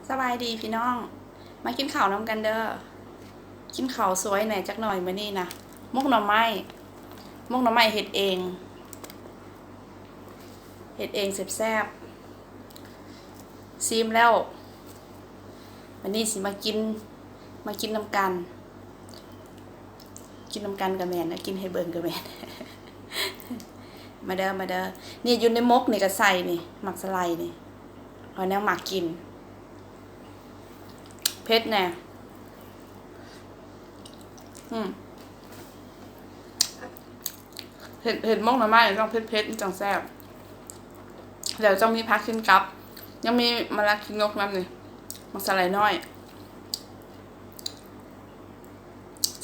ສະບາຍດີພີ່ນ້ອງ ມາກິນເຂົ້ານຳກັນເດີ້. ກິນເຂົ້າສວຍແດ່ຈັກໜ່ອຍມື້ນີ້ນະ. ໝົກໜໍ່ໄມ້ ໝົກໜໍ່ໄມ້ເຮັດເອງ ເຮັດເອງແຊບໆ. ຊີມແລ້ວ ບາດນີ້ຊິມາກິນ ມາກິນນຳກັນ. ກິນນຳກັນກໍແມ່ນ ກິນໃຫ້ເບິ່ງກໍແມ່ນ. ມາເດີ້ ມາເດີ້. ນີ້ຢູ່ໃນໝົກນີ້ກໍໃສ່ນີ້ ໝາກສະໄລນີ້ ເພາະແນວມັກກິນ. ເຜັດແດ່. ອືມ ເຫັດ ເຫັດໝົກໜໍ່ໄມ້ຕ້ອງເຜັດໆ ມັນຈັ່ງແຊບ ແລ້ວຕ້ອງມີຜັກກິນກັບ. ຍັງມີມະລະຂີ້ນົກນຳນີ້ ໝາກສະໄລນ້ອຍ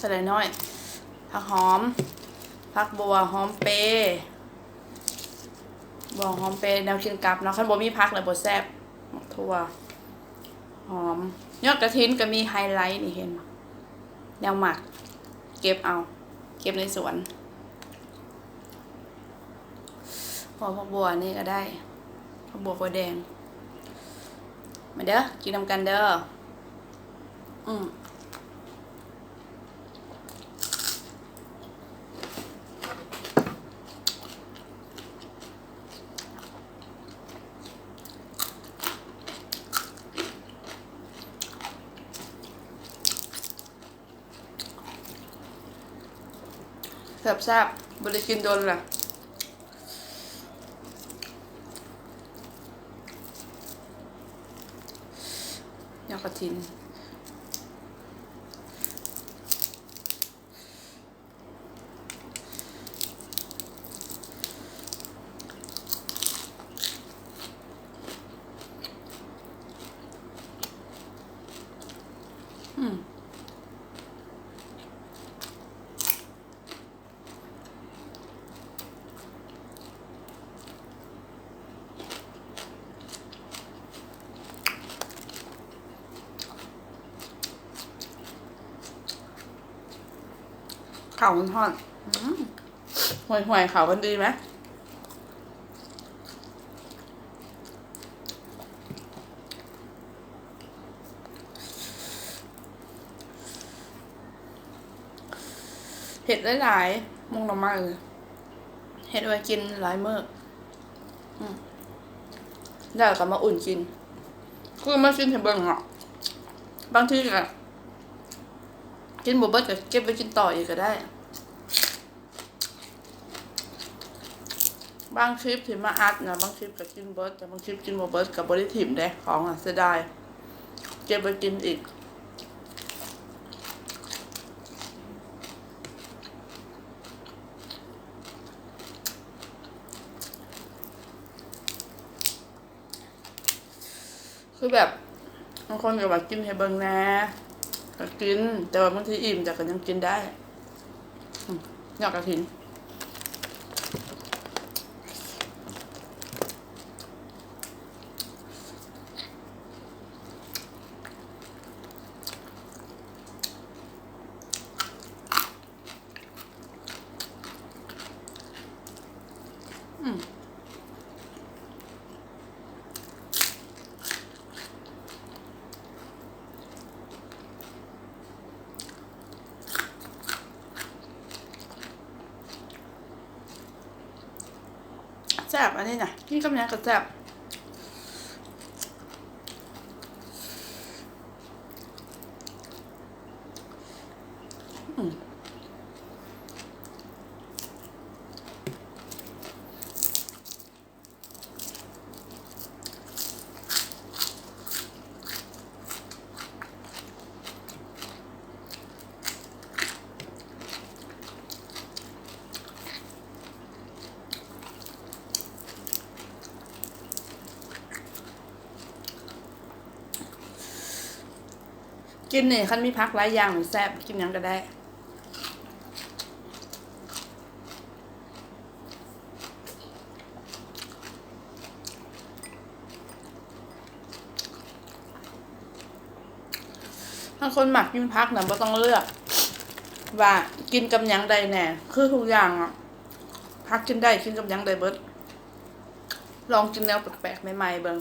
ສະໄລນ້ອຍ ຜັກຫອມ ຜັກບົ່ວ ຫອມເປ ບົ່ວ ຫອມເປ ແນວກິນກັບເນາະ. ຄັນບໍ່ມີຜັກແລ້ວບໍ່ແຊບ. ໝາກຖົ່ວ ຫອມ ຍອດກະຖິນກໍມີໄຮໄລນີ້ ເຫັນ ແນວໝັກ ເກັບເອົາ ເກັບໃນສວນ. ພໍຜັກບົ່ວນີ້ກໍໄດ້ ຜັກບົ່ວ ຖົ່ວແດງ. ມາເດີ້ ກິນນຳກັນເດີ້. ອືມ ແຊບໆ ບໍ່ໄດ້ກິນດົນລະ. ຍອດກະຖິນ. ອືມ ເຂົ້າມັນຮ້ອນ ອືມ ຫ່ວຍໆ ເຂົ້າມັນດີໄໝ? ເຮັດຫຼາຍໆ ໝົກໜໍ່ໄມ້ ເຮັດໄວ້ກິນຫຼາຍມື້. ອືມ ແລ້ວກໍມາອຸ່ນກິນ ຄືມາກິນໃຫ້ເບິ່ງເນາະ. ບາງທີກໍກິນບໍ່ເບິດ ກໍເກັບໄວ້ກິນຕໍ່ອີກກໍໄດ້. ບາງຄລິບທີ່ມາອັດນະ ບາງຄລິບກໍກິນເບິດ ແຕ່ບາງຄລິບກິນບໍ່ເບິດ ກໍບໍ່ໄດ້ຖິ້ມເດ້ ຂອງອະເສຍດາຍ ເກັບໄວ້ກິນອີກ. ຄືແບບ ບາງຄົນກໍວ່າກິນໃຫ້ເບິ່ງແດ່ ກໍກິນ ແຕ່ວ່າບາງທີອີ່ມ ແຕ່ກໍຍັງກິນໄດ້. ອືມ ຍອດກະຖິນ. ອືມ ແຊບ ອັນນີ້ນະ ກິນກັບຫຍັງກໍແຊບ. ອືມ ກິນນີ້ ຄັນມີຜັກຫຼາຍຢ່າງແຊບ ກິນຫຍັງກໍໄດ້. ຖ້າຄົນມັກກິນຜັກນະ ບໍ່ຕ້ອງເລືອກວ່າກິນກັບຫຍັງໄດ້ແດ່ ຄືທຸກຢ່າງອະ ຜັກກິນໄດ້ ກິນກັບຫຍັງໄດ້ເບິດ. ລອງກິນແນວແປກໆ ໃໝ່ໆ ເບິ່ງ.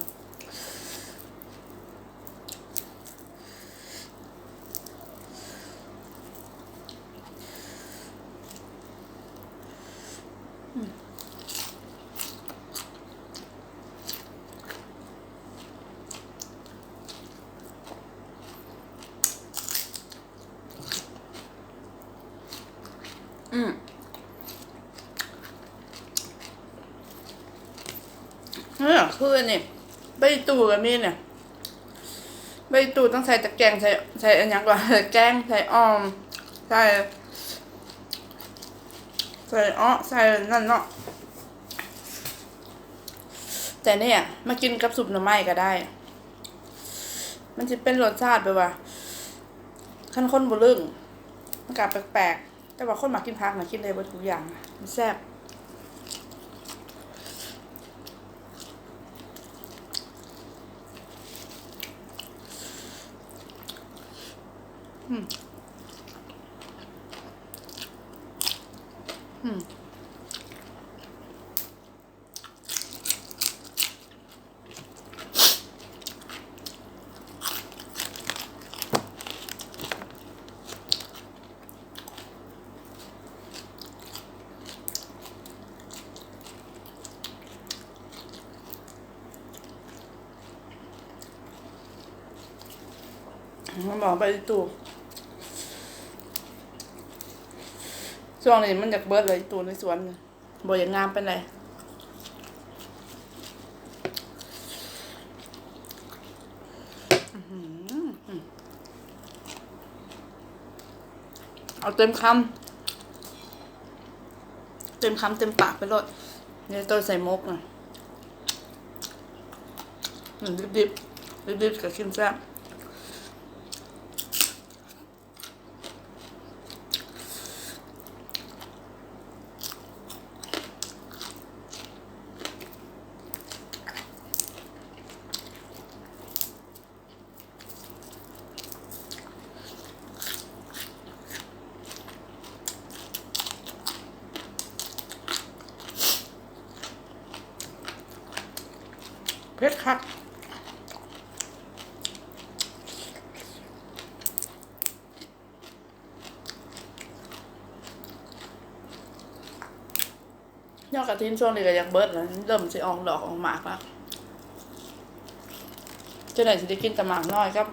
ເອີ ຄືອັນນີ້ ໃບຕູກໍມີນີ້ ໃບຕູຕ້ອງໃສ່ຕະແກງ ໃສ່ ໃສ່ອັນຫຍັງກໍ ໃສ່ແກງ ໃສ່ອ່ອມ ໃສ່ ໃສ່ເອາະ ໃສ່ນັ້ນເນາະ. ແຕ່ນີ້ມາກິນກັບຊຸບໜໍ່ໄມ້ກໍໄດ້ ມັນຊິເປັນລົດຊາດແບບວ່າ ຄັນຄົນບໍ່ລຶ້ງ ມັນກໍແປກໆ ແຕ່ວ່າຄົນມັກກິນຜັກນະ ກິນໄດ້ເບິດທຸກຢ່າງ ມັນແຊບ. ອືມ ອືມ. ມັນບອກໃບຕູ່ ຊ່ວງນີ້ມັນຢາກເບິດແລ້ວ ອີ່ຕູ່ໃນສວນນີ້ ບໍ່ຢາກງາມປານໃດ. ເອົາເຕັມຄຳ ເຕັມຄຳເຕັມປາກໄປໂລດ ໃນໂຕໃສ່ໝົກນະ ອືມ ດິບໆ ດິບໆກໍກິນແຊບ. ເຜັດຄັກ. ຍອດກະຖິນຊ່ວງນີ້ກໍຢາກເບິດແລ້ວ ເລີ່ມຊິອອກດອກອອກໝາກແລ້ວ ຈັ່ງໃດຊິໄດ້ກິນແຕ່ໝາກນ້ອຍກັບ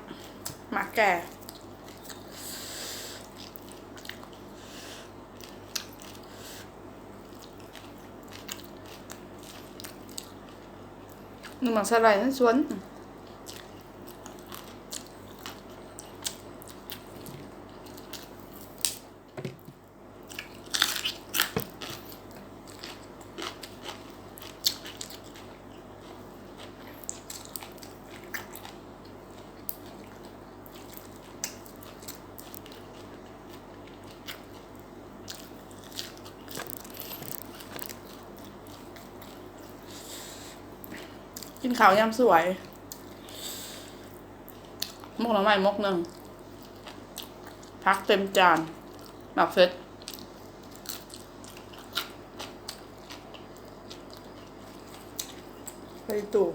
ໝາກແກ່. ໜຶ່ງໝາກສາຫຼ່າຍໃນສວນ. ກິນເຂົ້າຍາມສວຍ ໝົກໜໍ່ໄມ້ໝົກໜຶ່ງ ຜັກເຕັມຈານ ໝາກເຜັດ ໄປຕູ້.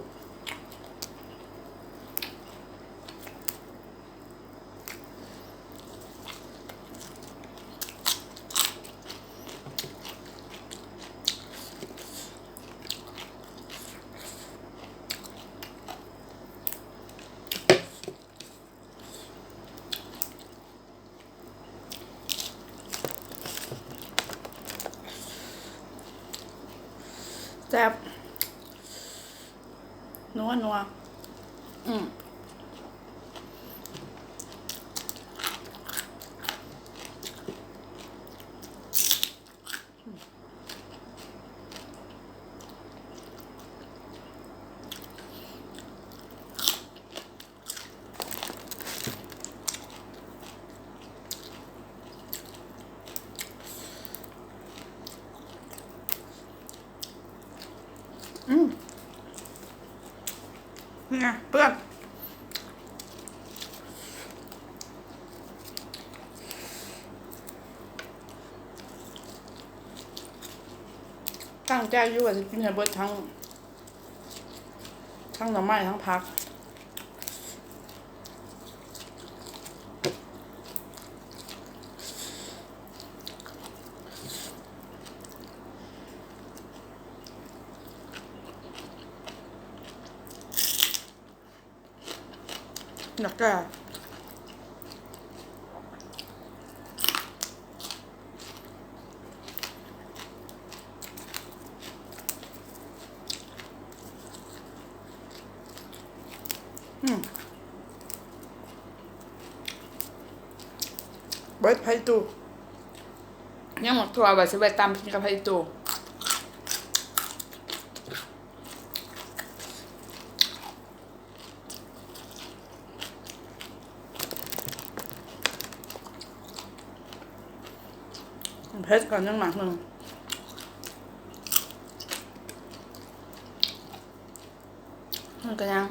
ແຊບ ນົວໆ ອືມ. ອືມ ນີ້ເປື້ອນ ຕັ້ງໃຈຢູ່ວ່າຊິກິນໃຫ້ເບິດທັງ ທັງໜໍ່ໄມ້ທັງຜັກ. ແລ້ວກໍ ອ ເບິດ ໄຂ່ຕູ້ ຍັງໝາກຖົ່ວວ່າຊິໄວ້ຕຳກິນກັບໄຂ່ຕູ້. ເຜັດກ່ອນ ຍັງໝາກໜຶ່ງ ມັນກໍຍັງ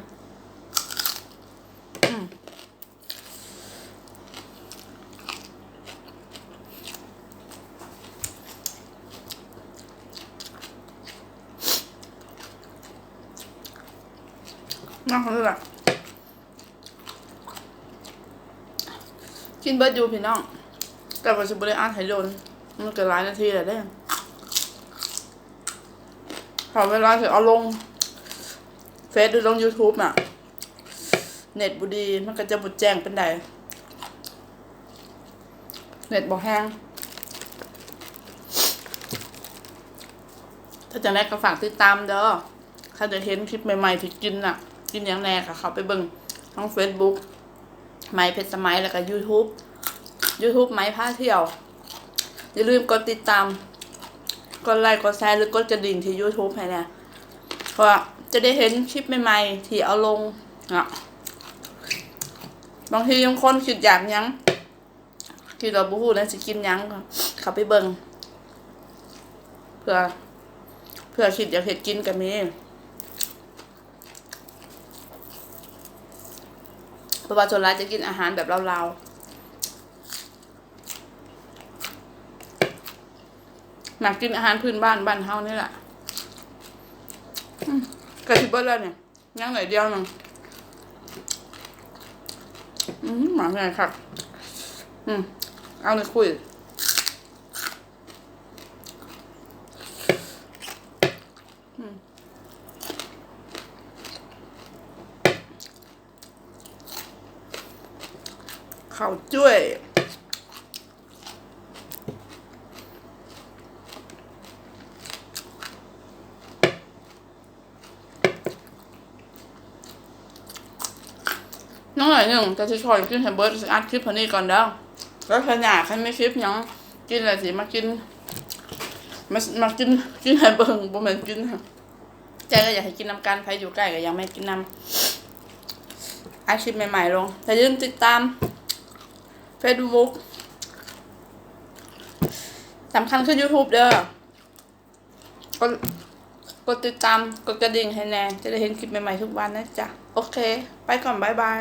ອືມ ມັກເລີຍລະ. ກິນເບິດຢູ່ພີ່ນ້ອງ ແຕ່ວ່າຊິບໍ່ໄດ້ອັດໃຫ້ດົນ ມັນກໍຫຼາຍນາທີແລ້ວເດ້. ຖ້າເວລາຊິເອົາລົງເຟສ ຫຼື ລົງຢູທູບນະ ເນັດບໍ່ດີ ມັນກໍຈະບໍ່ແຈ້ງປານໃດ ເນັດບໍ່ແຮງ. ຖ້າຈັ່ງໃດກໍຝາກຕິດຕາມເດີ. ຄັນຢາກເຫັນຄລິບໃໝ່ໆທີ່ກິນນະ ກິນຫຍັງແດ່ ກໍເຂົ້າໄປເບິ່ງທາງເຟສບຸກ ໄມເພັດສະໄໝ ແລ້ວກໍຢູທູບ ຢູທູບ ໄມພາທ່ຽວ. ຢ່າລືມກົດຕິດຕາມ ກົດໄລ ກົດແຊ ຫຼື ກົດກະດິ່ງທີ່ຢູທູບໃຫ້ແດ່ ເພາະວ່າຈະໄດ້ເຫັນຄລິບໃໝ່ໆທີ່ເອົາລົງເນາະ. ບາງທີບາງຄົນຄິດຢາກຫຍັງ ຄິດວ່າບໍ່ຮູ້ແລ້ວຊິກິນຫຍັງ ເຂົ້າໄປເບິ່ງ ເພື່ອ ເພື່ອຄິດຢາກເຮັດກິນກໍມີ ເພາະວ່າສ່ວນຫຼາຍຈະກິນອາຫານແບບລາວໆ ມັກກິນອາຫານພື້ນບ້ານ ບ້ານເຮົານີ້ແຫຼະ. ອືມ ໃກ້ຊິເບິດແລ້ວນີ້. ຍັງໜ້ອຍດຽວໜຶ່ງ. ອືມ ໝາກໃຫຍ່ຄັກ. ອືມ ເອົາໃນຄຸຍ. ອືມ ເຂົ້າຈ້ວຍ. ຍັງໜ້ອຍໜຶ່ງ ແຕ່ຊິຂໍກິນໃຫ້ເບິດ ຊິອັດຄລິບເທົ່ານີ້ກ່ອນເດີ. ແລ້ວເທື່ອໜ້າຄັນມີຄລິບຫຍັງກິນແລ້ວຊິມາກິນ ມາ ມາກິນ ກິນໃຫ້ເບິ່ງ ບໍ່ແມ່ນກິນ. ໃຈກໍຢາກໃຫ້ກິນນຳກັນ ໃຜຢູ່ໃກ້ກໍຢາກມາກິນນຳ ອັດຄລິບໃໝ່ໆລົງ. ຢ່າລືມຕິດຕາມເຟສບຸກ ສຳຄັນຄືຢູທູບເດີ. ກົດ ກົດຕິດຕາມ ກົດກະດິ່ງໃຫ້ແດ່ ຈະໄດ້ເຫັນຄລິບໃໝ່ໆທຸກວັນນະຈ໊ະ. ໂອເຄ ໄປກ່ອນ ບາຍບາຍ.